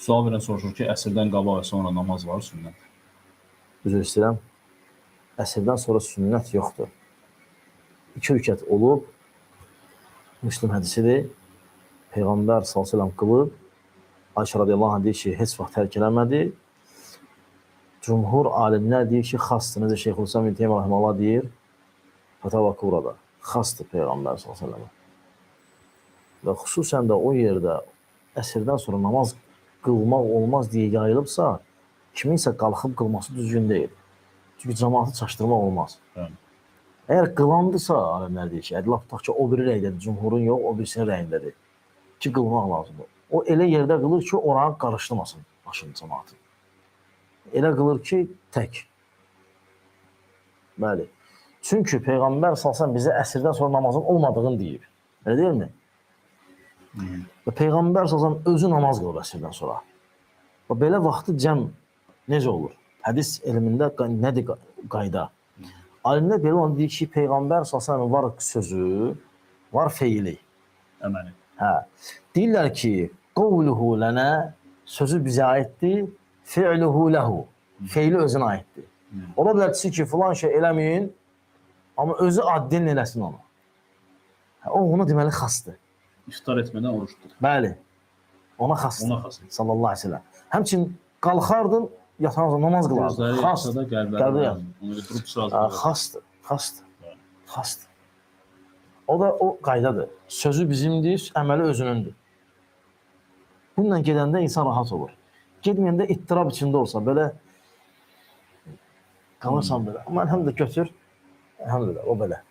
Sual verən soruşur ki, əsrdən qabaq və sonra namaz var sünnət. Üzr istəyirəm. Əsrdən sonra sünnət yoxdur. 2 rükət olub, Müslim hədisidir. Peyğəmbər sallallahu əleyhi və səlləm qılıb. Ayşə radiyallahu anh deyir ki, heç vaxt tərk eləmədi. Cumhur alimlər deyir ki, xasdır. Necə Şeyxülislam İbn Teymiyyə rahimehullah deyir, Fətava Kubrada. Xasdır Peyğəmbər sallallahu əleyhi və səlləm. Və xüsusən də o yerdə əsrdən sonra namaz qılmaq olmaz deyə yayılıbsa, kiminsə qalxıb qılması düzgün deyil. Çünki cəmaatı çaşdırmaq olmaz. Bəli. Əgər qılandısa, alimlər deyir ki, lap tutaq ki, o biri rəydədir, cumhurun yox, o birisinin rəyindədir ki, qılmaq lazımdır. O elə yerdə qılır ki, oranı qarışdırmasın başını cəmaatın. Elə qılır ki, tək. Bəli. Çünki Peyğəmbər sallallahu əleyhi və səlləm bizə əsrdən sonra namazın olmadığını deyib. Elə deyilmi? Və Peyğəmbər sallallahu əleyhi və səlləm özü namaz qılıb əsrdən sonra. Və belə vaxtı cəm necə olur? Hədis elmində nədir qayda? Alimlər belə onu deyir ki, Peyğəmbər sallallahu əleyhi və səlləm var sözü, var feili. Əməli. Hə. Deyirlər ki, qovluhu lənə sözü bizə aiddir, fi'luhu lehu. Feili özünə aiddir. Ola bilər ki, filan şey eləməyin, amma özü addin eləsin onu. Hə, o ona deməli xasdır. İftar etmədən oruç tutur. Bəli. Ona xasdır. Ona xas. Sallallahu əleyhi və səlləm. Həmçinin qalxardın, yatan zaman namaz qılardın. Gözləri Xas. yatsa da qəlbləri Qəlbi dayanır. Ona görə durub sıraz Hə, xasdır. Xasdır. Xasdır. O da o qaydadır. Sözü bizimdir, əməli özünündür. Bununla gedəndə insan rahat olur. Getməyəndə ittirab içində olsa, belə qalırsan belə. Amma əlhəmdülillah götür. Əlhəmdülillah o belə.